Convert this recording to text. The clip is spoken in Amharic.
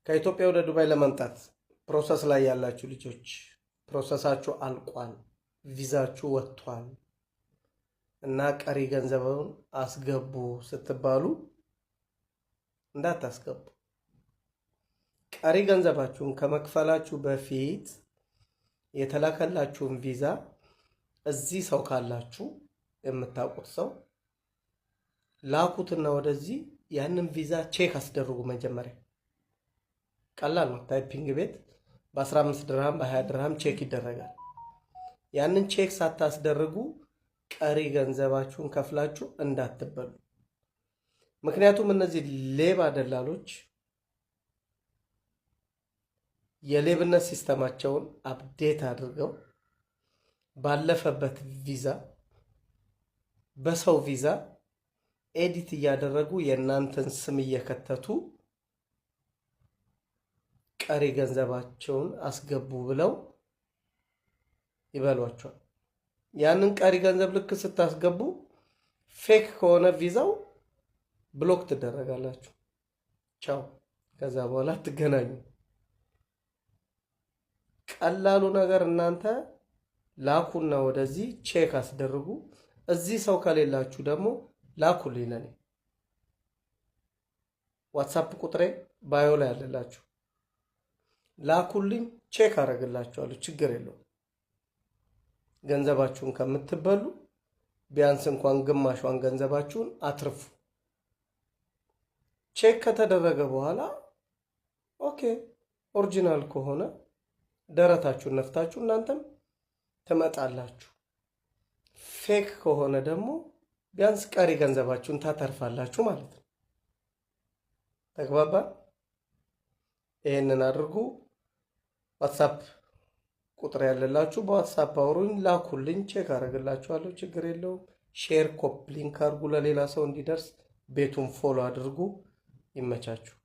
ከኢትዮጵያ ወደ ዱባይ ለመምጣት process ላይ ያላችሁ ልጆች፣ process ኣችሁ አልቋል፣ ቪዛችሁ ወጥቷል እና ቀሪ ገንዘቡን አስገቡ ስትባሉ እንዳታስገቡ። ቀሪ ገንዘባችሁን ከመክፈላችሁ በፊት የተላከላችሁን ቪዛ እዚህ ሰው ካላችሁ፣ የምታውቁት ሰው ላኩትና ወደዚህ ያንን ቪዛ check አስደርጉ። መጀመሪያ ቀላል ነው። Typing ቤት በ15 ድርሃም፣ በ20 ድርሃም check ይደረጋል። ያንን check ሳታስደርጉ ቀሪ ገንዘባችሁን ከፍላችሁ እንዳትበሉ። ምክንያቱም እነዚህ ሌባ ደላሎች የሌብነት system ኣቸውን update አድርገው ባለፈበት ቪዛ፣ በሰው ቪዛ edit እያደረጉ፣ የእናንተን ስም እየከተቱ ቀሪ ገንዘባቸውን አስገቡ ብለው ይበሏቸዋል። ያንን ቀሪ ገንዘብ ልክ ስታስገቡ fake ከሆነ ቪዛው block ትደረጋላችሁ። ቻው። ከዛ በኋላ አትገናኙ። ቀላሉ ነገር እናንተ ላኩና ወደዚህ check አስደርጉ። እዚህ ሰው ከሌላችሁ ደግሞ ላኩልኝ ለኔ። WhatsApp ቁጥሬ bio ላይ ያለላችሁ፣ ላኩልኝ፣ check አደርግላችኋለሁ። ችግር የለውም። ገንዘባችሁን ከምትበሉ ቢያንስ እንኳን ግማሿን ገንዘባችሁን አትርፉ። Check ከተደረገ በኋላ okay original ከሆነ ደረታችሁን ነፍታችሁ እናንተም ትመጣላችሁ። Fake ከሆነ ደግሞ ቢያንስ ቀሪ ገንዘባችሁን ታተርፋላችሁ ማለት ነው። ተግባባን? ይህንን አድርጉ። WhatsApp ቁጥር ያለላችሁ በ WhatsApp አውሩኝ፣ ላኩልኝ፣ check አደርግላችኋለሁ። ችግር የለውም። Share፣ copy link አድርጉ ለሌላ ሰው እንዲደርስ። ቤቱን follow አድርጉ። ይመቻችሁ።